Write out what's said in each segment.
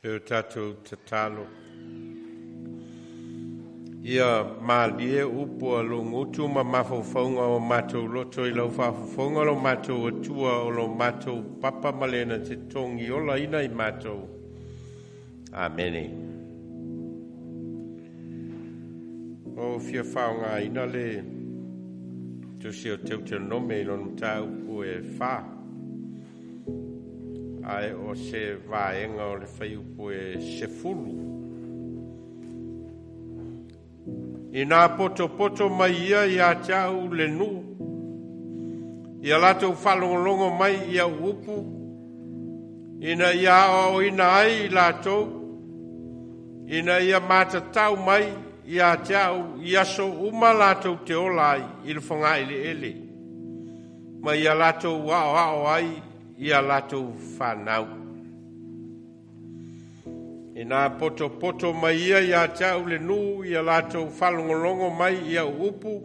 E o tatou tatalo. Ia malie upu a lou gutu ma mafaufauga o matou loto i lau faafofoga lo matou Atua o lo matou papa ma lena te togi olaina i matou. Amene. O fia faaaogaina le tusi o Teuteronome i lona mataupu e 4, ae o se vaega o le fuaiupu e 10. Ina potopoto mai ia ia te au le nuu, ia latou faalogologo mai i au upu, ina ia aoaoina ai i latou, ina ia matatau mai ia te au i aso uma latou te ola ai i le fogaeleele, ma ia latou aoao ai ia latou fanau. Ina potopoto mai ia ia te au le nuu, ia latou faalogologo mai i au upu,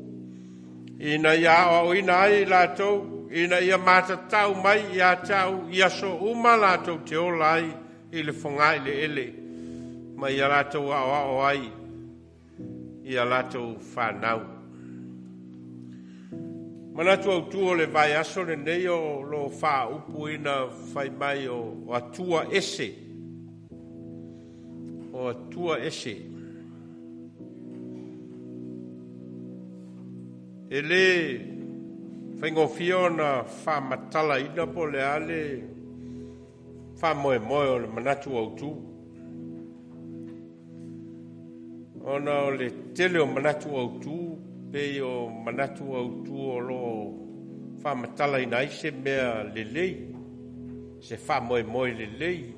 ina ia aoaoina ai i latou, ina ia matatau mai ia te au i aso uma latou te ola ai i le fogaeleele, ma ia latou aoao ai ia latou fanau. Manatu autu o le vaiaso lenei o lo faaupuina fai mai o Atua ese. O Atua ese. E le faigofie ona faamatalaina po o le a le faamoemoe o le manatu autu, ona o le tele o manatu autu pei o manatu autu o lo o faamatalaina ai se mea lelei, se faamoemoe lelei,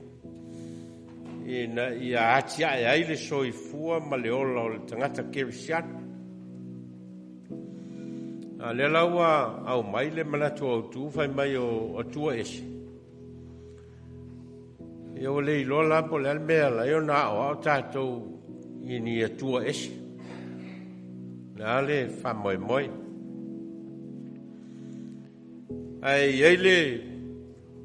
ina ia atiae ai le soifua ma le ola o le tagata kerisiano. A lea la ua aumai le manatu autu fai mai o Atua ese, ia ua le iloa la po o le a le mea e ala ai ona aoao tatou i ni Atua ese. O le a le faamoemoe. Ae i ai le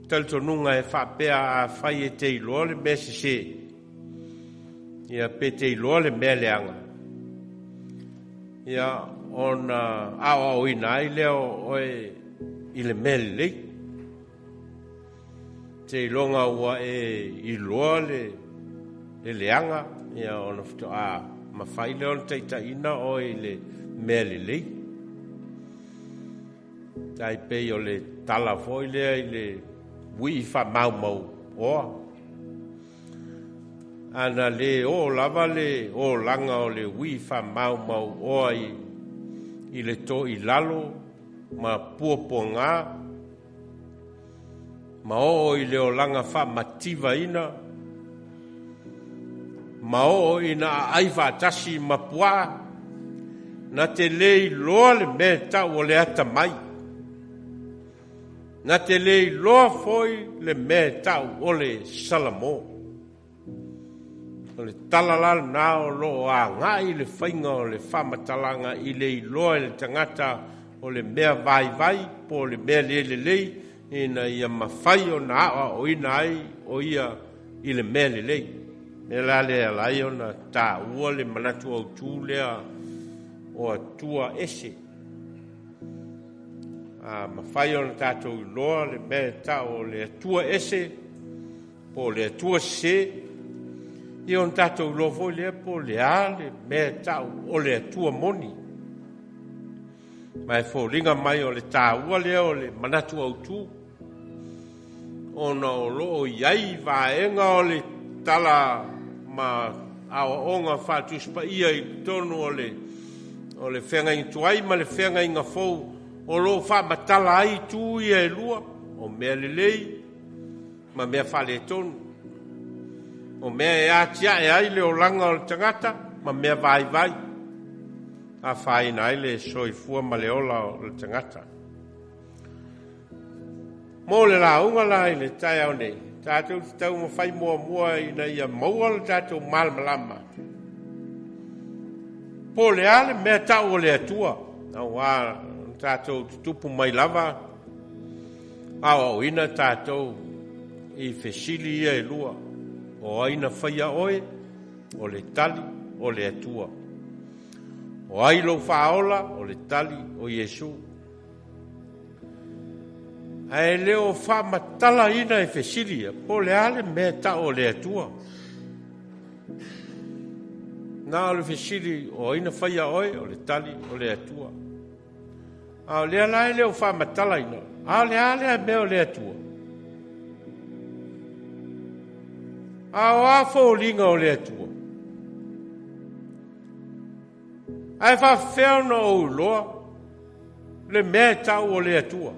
talitonuga e faapea a fai e te iloa le mea sese, ia pe te iloa le mea leaga, ia ona aoaoina ai lea o oe i le mea lelei. Te iloga ua e iloa le leaga, ia ona faatoa mafai lea ona taitaiina oe i le mea lelei. Tai pei o le tala foi lea i le ui faamaumau oa. Ana le o lava le olaga o le ui faamaumau oa i le toilalo ma puapuaga, ma oo i le olaga faamativaina, ma oo ina aai faatasi ma puaa, na te le iloa le mea tau o le atamai, na te le iloa foi le mea tau o le Salamo. O le tala la lena o lo o agai le faiga o le faamatalaga i le iloa e le tagata o le mea vaivai po o le mea le lelei, ina ia mafai ona aoaoina ai o ia i le mea lelei. Mea la lea e ala ai ona taua le manatu autu lea o Atua ese. A mafai ona tatou iloa le mea tau o le Atua ese po o le Atua sese, ia ona tatou iloa foi lea po o le a le mea tau o le Atua moni. Ma e foliga mai o le taua lea o le manatu autu, ona o lo o i ai vaega o le tala ma aoaoga faatusipaia i totonu o le feagaiga tuai ma le feagaiga fou, o lo o faamatala ai itu ia e lua, o mea lelei ma mea faaletonu, o mea e atiae ai le olaga o le tagata ma mea vaivai, afaina ai le soifua ma le ola o le tagata. Mo le lauga la i le taeao nei, tatou te taumafai muamua ina ia maua le tatou malamalama po o le a le mea tau o le Atua, aua tatou tutupu mai lava aoaoina tatou i fesili ia e lua. O ai na faia oe? O le tali, o le Atua. O ai lou faaola? O le tali, o Iesu. Ae le o faamatalaina e fesili ia, po o le a le mea e tau o le Atua. Na o le fesili, o ai na faia oe? O le tali, o le Atua. A o lea la e le o faamatalaina, a o le a lea mea o le Atua? A o a foliga o le Atua? Ae faafefea ona ou iloa le mea e tau o le Atua?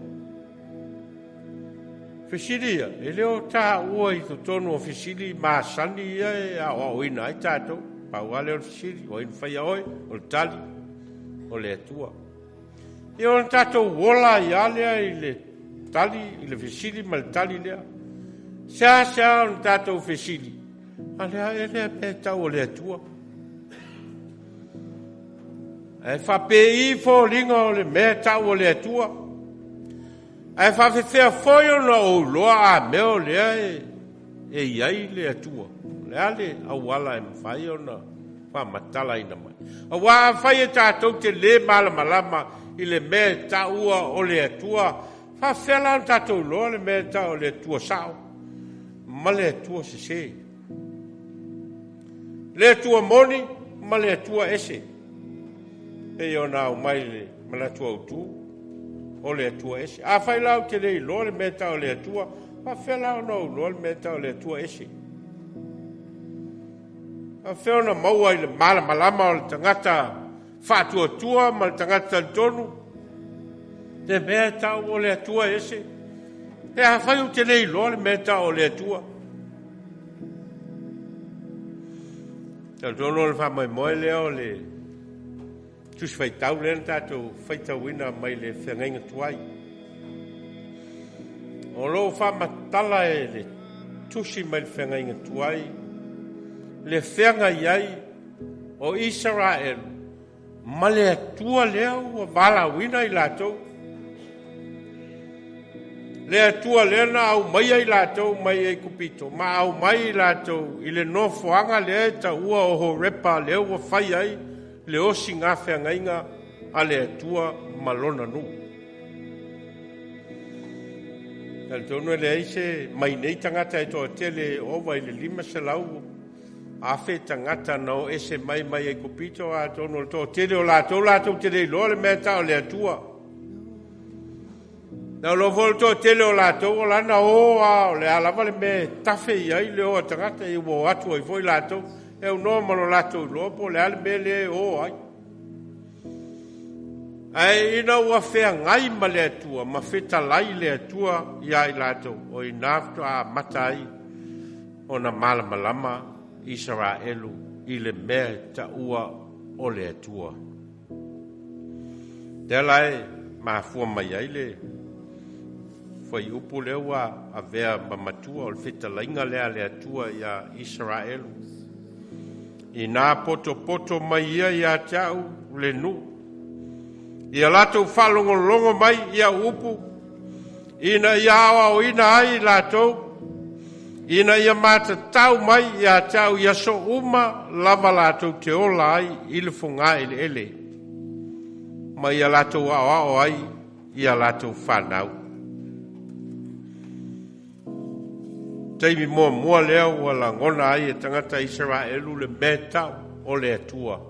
Fesili ia, e le o taua i totonu o fesili masani ia e aoaoina ai tatou. Pau lava lea o le fesili, o ai na faia oe? O le tali, o le Atua. Ia ona tatou ola ai lava lea i le tali, i le fesili ma le tali lea. Seasea ona tatou fesili, a o le a ea lea mea e tau o le Atua? Ae faapei foliga o le mea e tau o le Atua? Ae faafefea foi ona ou iloa a mea o lea e i ai le Atua? O le a le auala e mafai ona faamatalaina mai? Aua afai e tatou te lē malamalama i le mea e taua o le Atua, faafefea la ona tatou iloa le mea e tau o le Atua sao ma le Atua sesē? Le Atua moni ma le Atua ese. Pei ona aumai le manatu autu o le Atua ese. Afai la ou te le iloa le mea e tau o le Atua, faafefea la ona ou iloa le mea e tau o le Atua ese? Faafefea ona maua i le malamalama o le tagata faatuatua ma le tagata talitonu le mea e tau o le Atua ese? E afai ou te le iloa le mea e tau o le Atua. Talitonu o le faamoemoe lea o le Tusi Faitau lea na tatou faitauina mai le feagaiga tuai. O lo o faamatala e le tusi mai le feagaiga tuai le feagai ai o Isaraelu ma le Atua lea ua valaauina i latou. Le Atua lea na aumaia i latou mai Aikupito ma aumai i latou i le nofoaga lea e taua o Horepa, lea ua fai ai le osiga feagaiga a le Atua ma lona nuu. Talitonu e leai se mai nei tagata e toatele, ova i le 500,000 tagata na o ese mai Aikupito, atonu o le toatele o latou te le iloa le mea e tau o le Atua. Na o foi le toatele o latou o lana o a o le a lava le mea e tafe i ai le o a tagata e ua o atu ai foi latou e aunoa ma lo latou iloa po o le a le mea lea e o ai. Ae ina ua feagai ma le Atua ma fetalai le Atua ia i latou, o ina faatoa amata ai ona malamalama Isaraelu i le mea e taua o le Atua. Lea la e mafua mai ai le fuaiupu lea ua avea ma matua o le fetalaiga lea a le Atua ia Isaraelu. Ina potopoto mai ia ia te au le nuu, ia latou faalogologo mai i au upu, ina ia aoaoina ai i latou, ina ia matatau mai ia te au i aso uma lava latou te ola ai i le fogaeleele, ma ia latou aoao ai ia latou fanau. Taimi muamua lea ua lagona ai e tagata Isaraelu le mea tau o le Atua.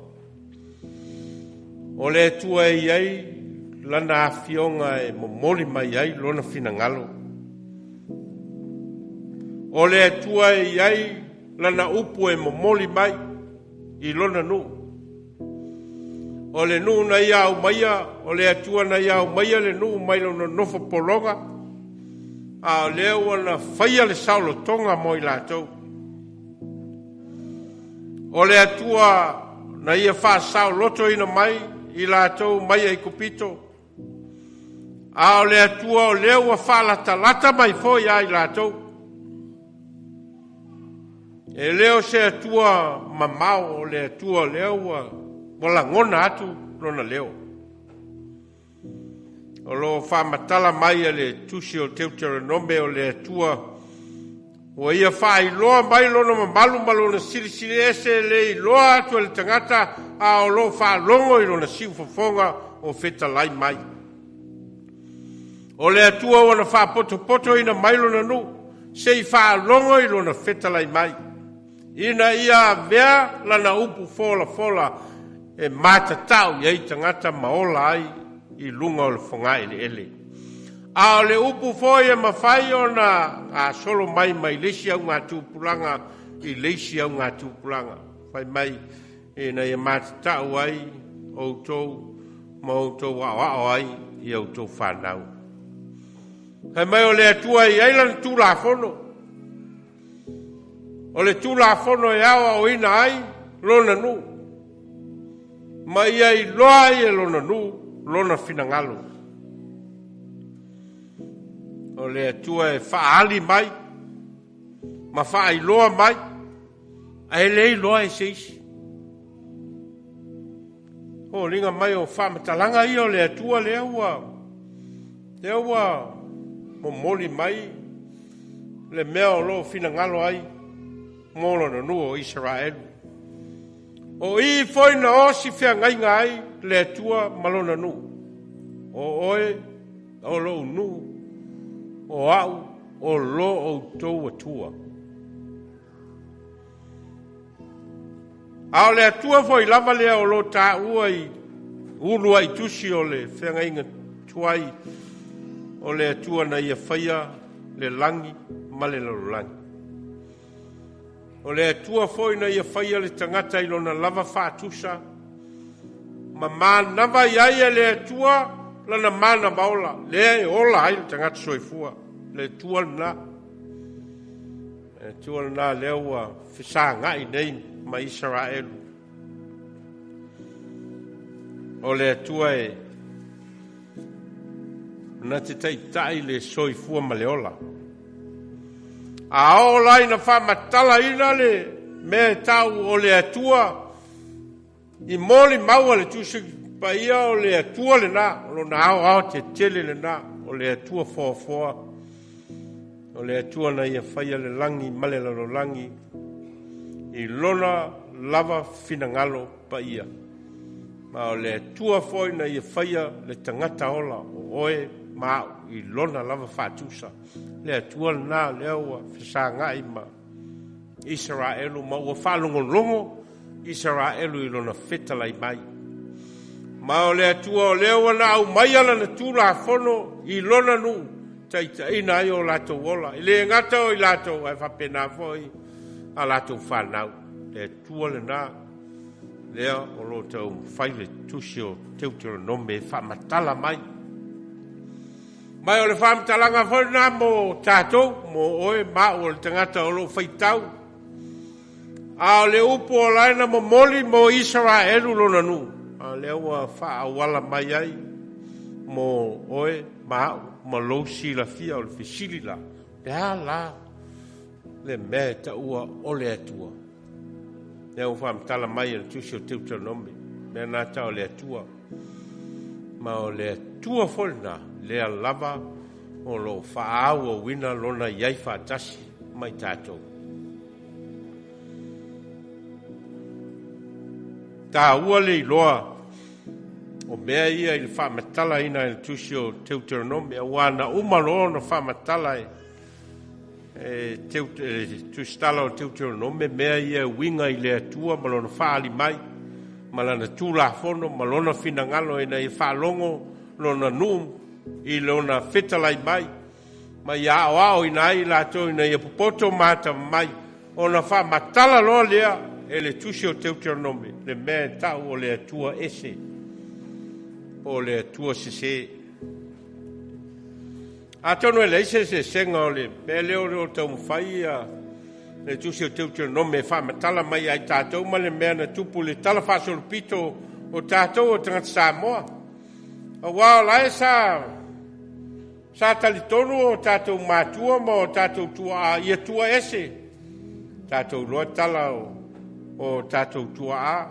O le Atua e i ai lana afioga e momoli mai ai lona finagalo. O le Atua e i ai lana upu e momoli mai i lona nuu. O le nuu na ia aumaia, o le Atua na ia aumaia le nuu mai lona nofo pologa, a o lea ua na faia le saolotoga mo i latou. O le Atua na ia faasaolotoina mai i latou mai Aikupito, a o le Atua o lea ua faalatalata mai foi ia i latou. E le o se Atua mamao, o le Atua lea ua lagona atu lona leo. O lo o faamatala mai e le tusi o Teuteronome o le Atua Ua ia faailoa mai lona mamalu ma lona silisili ese e le iloa atu e le tagata a o lo o faalogo i lona siufofoga o fetalai mai. O le Atua ua na faapotopotoina mai lona nuu se i faalogo i lona fetalai mai, ina ia avea lana upu folafola e matatao i ai tagata ma ola ai i luga o le fogaeleele. A o le upu foi e mafai ona gasolo mai mai le isi augatupulaga i le isi augatupulaga, fai mai ina ia matatau ai outou ma outou aoao ai i outou fanau. Fai mai o le Atua e i ai lana Tulafono, o le Tulafono e aoaoina ai lona nuu, ma ia iloa ai e lona nuu lona finagalo. O le Atua e faaali mai ma faailoa mai, ae le iloa e se isi. O liga mai o faamatalaga ia o le Atua lea ua momoli mai le mea o lo o finagalo ai mo lona nuu o Isaraelu. O i foi na osi feagaiga ai le Atua ma lona nuu. O oe o lou nuu, o au o lo outou Atua. A o le Atua foi lava lea o lo taua i uluai tusi o le feagaiga tuai, o le Atua na ia faia le lagi ma le lalolagi. O le Atua foi na ia faia le tagata i lona lava faatusa, ma manava i ai e le Atua lana manava ola, lea e ola ai le tagata soifua. Le Atua lena. Le Atua lena lea ua fesagai nei ma Isaraelu. O le Atua e na te taitai le soifua ma le ola. A oo la ina faamatalaina le mea e tau o le Atua i molimau a le Tusi Paia, o le Atua lena, o lona aoao tetele lena, o le Atua foafoa, o le Atua na ia faia le lagi ma le lalolagi i lona lava finagalo paia. Ma o le Atua foi na ia faia le tagata ola o oe ma au i lona lava faatusa. Le Atua lena lea ua fesagai ma Isaraelu ma ua faalogologo Isaraelu i lona fetalai mai. Ma o le Atua o lea ua na aumaia lana Tulafono i lona nuu, taitaiina ai o latou ola. E le gata o i latou, ae faapena foi a latou fanau. Le Atua lena lea o lo o taumafai le tusi o Teuteronome e faamatala mai. Mai o le faamatalaga foi lena mo tatou, mo oe ma au o le tagata o lo o faitau. A o le upu o la e na momoli mo Isaraelu lona nuu, a lea ua faaauala mai ai mo oe ma au ma lou silafia. O le fesili la, le a la le mea e taua o le Atua? Lea ua faamatala mai e le tusi o Teuteronome, mea na tau o le Atua. Ma o le Atua foi lena, lea lava o lo o faaauauina lona i ai faatasi mai tatou. Taua le iloa o mea ia i le faamatalaina e le tusi o Teuteronome, aua na uma loa ona faamatala e tusitala o Teuteronome mea ia e uiga i le Atua ma lona faaali mai, ma lana Tulafono ma lona finagalo ina ia faalogo lona nuu i lona fetalai mai, ma ia aoaoina ai i latou ina ia popoto mata mai, ona faamatala loa lea e le tusi o Teuteronome le mea e tau o le Atua ese, po o le Atua sese. Atonu e leai se eseesega o le mea lea o lo o taumafai ia le tusi o Teuteronome e faamatala mai ai tatou ma le mea na tupu le tala faasolopito o tatou o tagata Samoa. Aua o la e sa talitonu o tatou matua ma o tatou tuaa ia tua ese. Tatou iloa tala o tatou tuaa,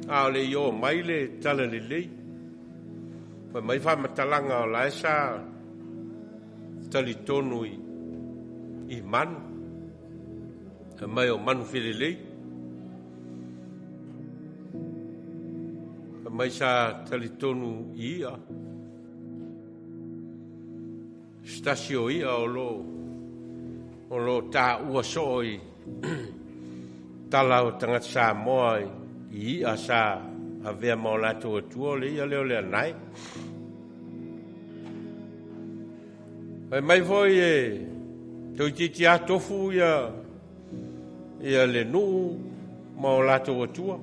a o le i oo mai le tala lelei. Fai mai faamatalaga o la e sa talitonu i manu. Fai mai o manu felelei. Fai mai sa talitonu i i'a. Se tasi o i'a o lo o taua soo i tala o tagata Samoa i i'a sa avea ma o latou atua, o le i'a lea o le anae. Fai mai foi e toeitiiti lava tofu ia le nuu ma o latou atua.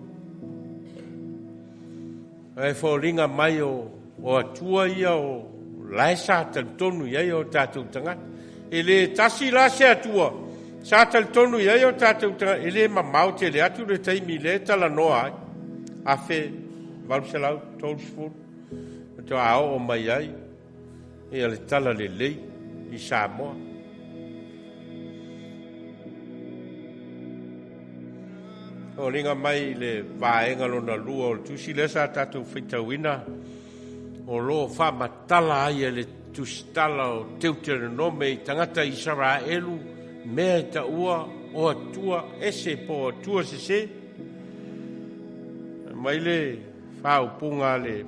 Ae foliga mai o atua ia o lae sa talitonu i ai o tatou tagata. E le tasi la se atua sa talitonu i ai o tatou tagata, e le mamao tele atu le taimi le talanoa ai. 1830, faatoa oo mai ai ia le tala lelei i Samoa. Foliga mai le vaega lona lua o le tusi lea sa tatou faitauina, o lo o faamatala ai e le tusitala o Teuteronome i tagata Isaraelu mea e taua o atua ese po o atua sese. Mai le faaupuga a le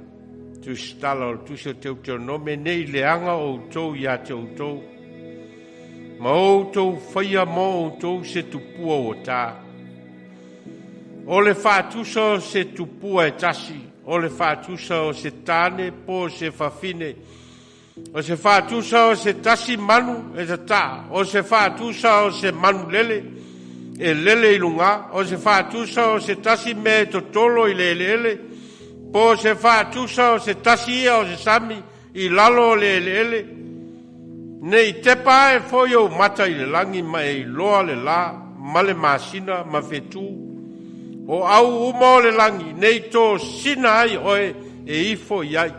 tusitala o le tusi o Teuteronome, nei leaga outou ia te outou, ma outou faia mo outou se tupua ua ta. O le faatusa o se tupua e tasi, o le faatusa o se tane po o se fafine, o se faatusa o se tasi manu e tataa, o se faatusa o se manu lele e lele i luga, o se faatusa o se tasi mea e totolo i le eleele, po o se faatusa o se tasi ia o se sami i lalo o le eleele. Nei tepa ae foi ou mata i le lagi ma e iloa le la ma le masina ma fetu o au uma o le lagi, nei tō sina ai oe e ifo i ai.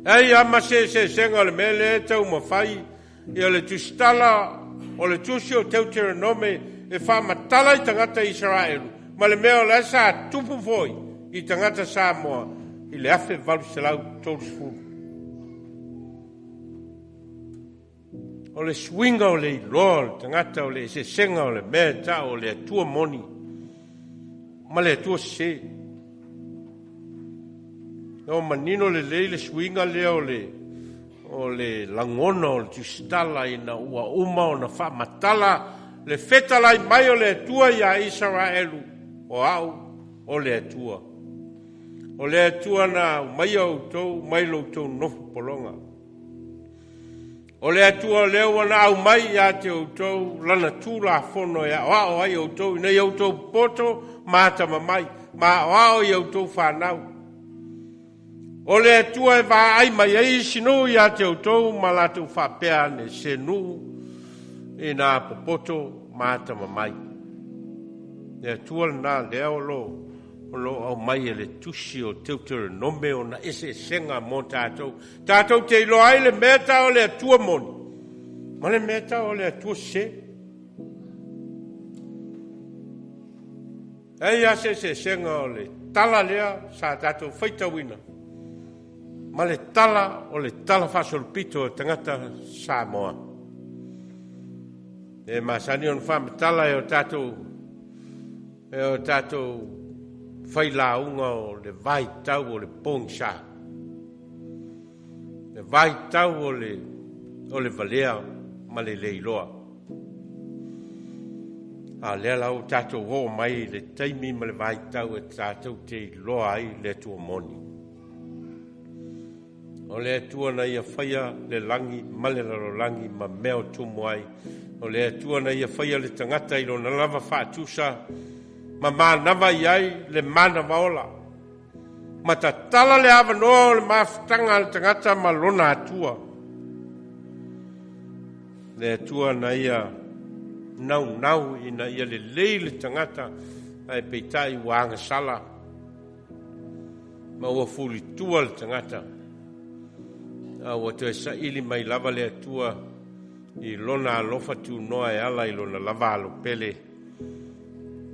Ei ama se eseesega o le mea lea e taumafai ia le tusitala o le tusi o Teuteronome e faamatala i tagata Isaraelu ma le mea o la sa tupu foi i tagata Samoa i le 1830. O le suiga o le iloa o le tagata, o le eseesega o le mea e tau o le Atua moni ma le Atua sese. O manino lelei le suiga lea o le lagona o le tusitala ina ua uma ona faamatala le fetalai mai o le Atua ia Isaraelu, o au o le Atua. O le Atua na aumaia outou mai lo outou nofo pologa. O le Atua lea ua na aumai ia te outou lana Tulafono e aoao ai outou ina ia outou poto ma atamamai, ma aoao i outou fanau. O le Atua e vaai mai ai isi nuu ia te outou ma latou faapea ane se nuu ina popoto ma atamamai. Le Atua lena lea o lo aumai e le tusi o Teuteronome ona eseesega mo tatou. Tatou te iloa ai le mea tau o le Atua moni ma le mea tau o le Atua sese. Ei a se eseesega o le tala lea sa tatou faitauina ma le tala o le tala faasolopito o tagata Samoa. E masani ona faamatala e o tatou failauga o le vaitau o le pogisa, le vaitau o le valea ma le leiloa. A lea la ua tatou oo mai i le taimi ma le vaitau e tatou te iloa ai le Atua moni. O le Atua na ia faia le lagi ma le lalolagi ma mea o tumu ai. O le Atua na ia faia le tagata i lona lava faatusa ma manava i ai le manava ola. Ma tatala le avanoa o le mafutaga a le tagata ma lona Atua. Le Atua na ia naunau ina ia lelei le tagata ae peitai ua agasala ma ua fulitua le tagata. A ua toe saili mai lava le Atua i lona alofa tunoa e ala i lona lava alopele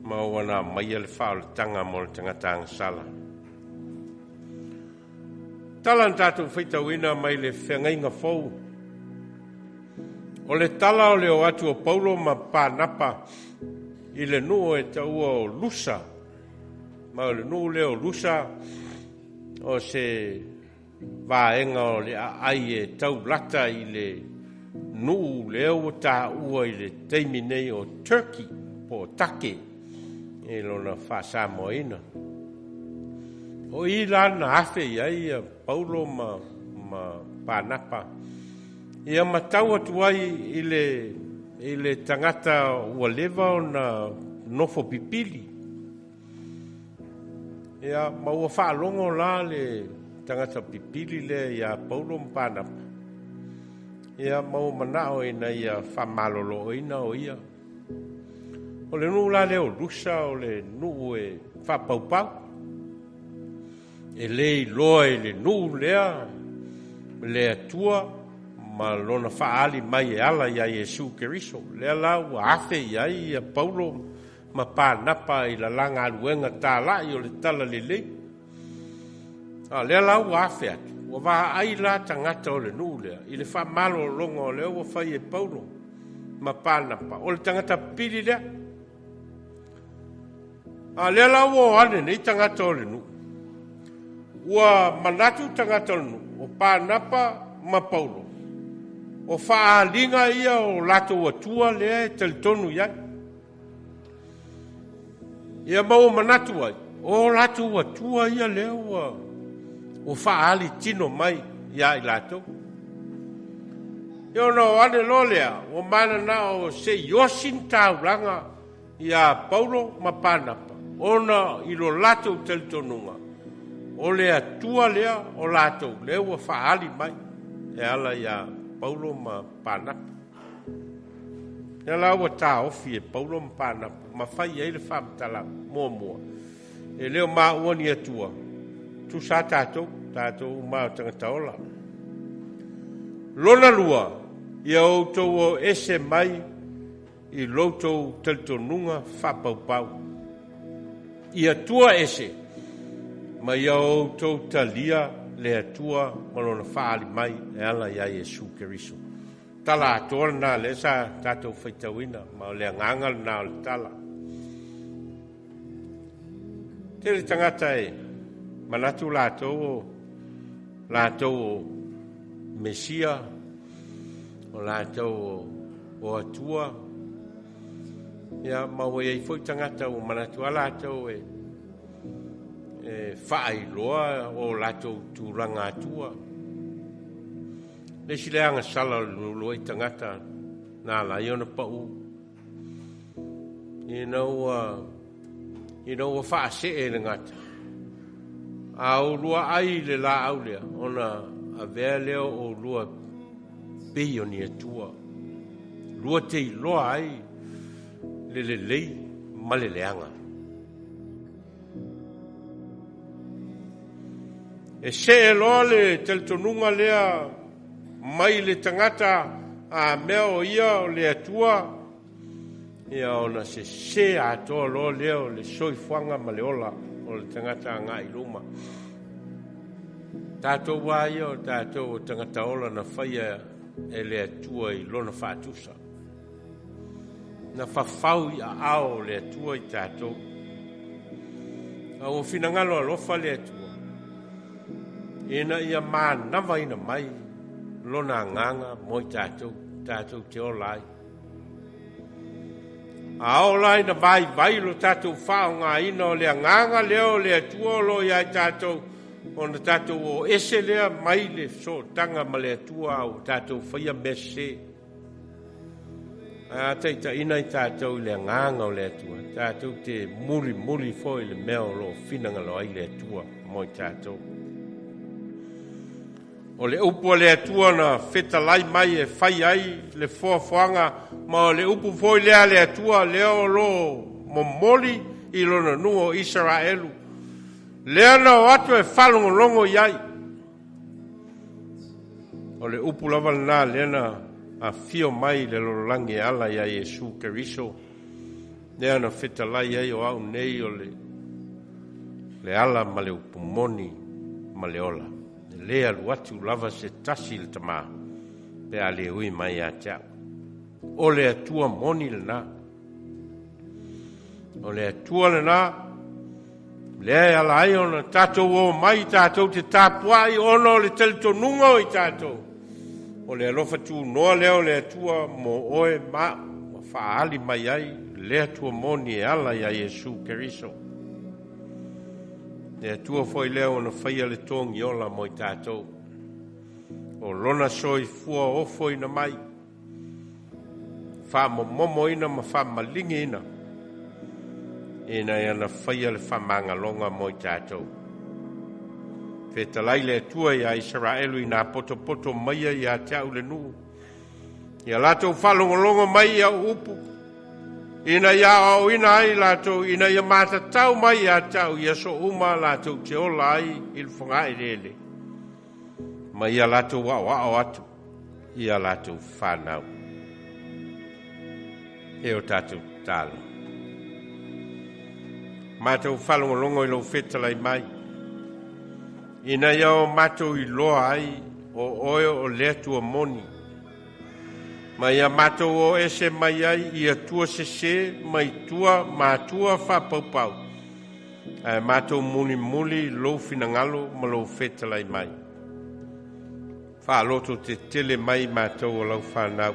ma ua na maia le faaolataga mo le tagata agasala. Tala na tatou faitauina mai le feagaiga fou. O le tala o le o atu o Paulo ma Panapa i le nuu e taua o Lusa. Ma o le nuu lea o Lusa o se vaega o le aai e taulata i le nuu lea ua taua i le taimi nei o Turkey po o Take i lona faasamoaina. O i la na afe i ai ia Paulo ma Panapa ia ma tau atu ai i le tagata ua leva ona nofo pipili. Ia ma ua faalogo la le tagata pipili lea ia Paulo ma Panapa. Ia ma ua manao ina ia faamaloloina o ia. O le nuu la lea o Lusa o le nuu e faapaupau. E le iloa i le nuu lea le Atua ma lona faaali mai e ala ia Iesu Keriso. Lea la ua afe i ai ia Paulo ma Panapa i la galuega talai o le tala lelei. A lea la ua afe atu, ua vaai la tagata o le nuu lea i le faamalologa o lea ua fai e Paulo ma Panapa, o le tagata pili lea. A lea la ua o ane nei tagata o le nuu, ua manatu tagata o le nuu, o Panapa ma Paulo, o faaliga ia o latou atua lea e talitonu i ai. Ia ma ua manatu ai, o latou atua ia lea ua faali tino mai ia i latou. Ia ona o ane loa lea, ua manana o se iosi ni taulaga ia Paulo ma Panapa, ona i lo latou talitonuga, o le atua lea o latou lea ua faali mai e ala ia Paulo ma Panapa. Ia la ua taofi e Paulo ma Panapa, ma fai ai le faamatalaga muamua. E leo maua ni atua, tusa tatou, tatou uma o tagata ola. Lona lua, ia outou o ese mai i loutou talitonuga faapaupau. Ia tua ese, ma ia outou talia le Atua ma lona faali mai e ala ia Iesu Keriso. Tala atoa lena lea sa tatou faitauina, ma o le agaga lena o le tala. Tele tagata e manatu latou o Mesia, o latou o Atua. Ia ma ua iai foi tagata ua manatu a latou e faailoa o latou tulaga atua. Le isi le agasala o le lua i tagata na ala ai ona pau. Ina ua faasee le gata. A o lua ai le laau lea, ona avea lea o lua pei o ni atua. Lua te iloa ai le lelei ma le leaga. E see loa le talitonuga lea mai le tagata a mea o ia o le Atua, ia ona se se atoa loa lea o le soifuaga ma le ola o le tagata agai i luma. Tatou a ia o tatou o tagata ola na faia e le Atua i lona faatusa. Na fafau i aao o le Atua i tatou. A ua finagalo alofa le Atua, ina ia manavaina mai lona agaga mo i tatou, tatou te ola ai. A ola ina vai vai lo tatou faaaogaina o le agaga lea o le Atua o lo ia i tatou, ona tatou o ese lea mai le sootaga ma le Atua o tatou faia mea sese. A taitaina i tatou i le agaga o le Atua, tatou te muli muli foi le mea o lo finagalo ai le Atua mo i tatou. O le upu a le Atua na fetalai mai e fai ai le foafoaga, ma o le upu foi lea a le Atua lea o lo momoli i lona nuu o Isaraelu. Lea na o atu e faalogologo i ai. O le upu lava lena lea na afio mai le lalolagi e ala ia Iesu Keriso, lea na fetalai ai o au nei o le ala ma le upu moni ma le ola. Le alu atu lava se tasi le tamā, pe a le ui mai ia te au. O le Atua moni lena. O le Atua lena, lea e ala ai ona tatou o mai tatou te tapuai ona o le talitonuga o i tatou. O le alofa tunoa lea o le Atua mo oe ma au, ua faaali mai ai le Atua moni e ala ia Iesu Keriso. Le Atua foi lea ua na faia le togiola mo i tatou. O lona soifua ofoina mai, faamomomoina ma faamaligiina, ina ia na faia le faamagaloga mo i tatou. Fetalai le Atua ia Isaraelu ina potopoto maia ia te au le nuu, ia latou faalogologo mai i au upu, ina ia aoaoina ai latou, ina ia matatau mai ia te au i aso uma latou te ola ai i le fogaeleele, ma ia latou aoao atu ia latou fanau. E o tatou tatalo. Matou faalogologo i lou fetalai mai, ina ia o matou iloa ai o oe o le Atua moni, ma ia matou o ese mai ai i atua sese mai tua ma atua faapaupau, ae matou mulimuli lou finagalo ma lou fetalai mai. Faaloto tetele mai matou o lau fanau,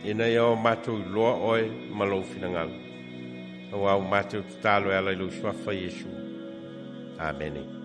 ina ia o matou iloa oe ma lou finagalo. Aua ua matou tatalo e ala i lou suafa Iesu. Amene.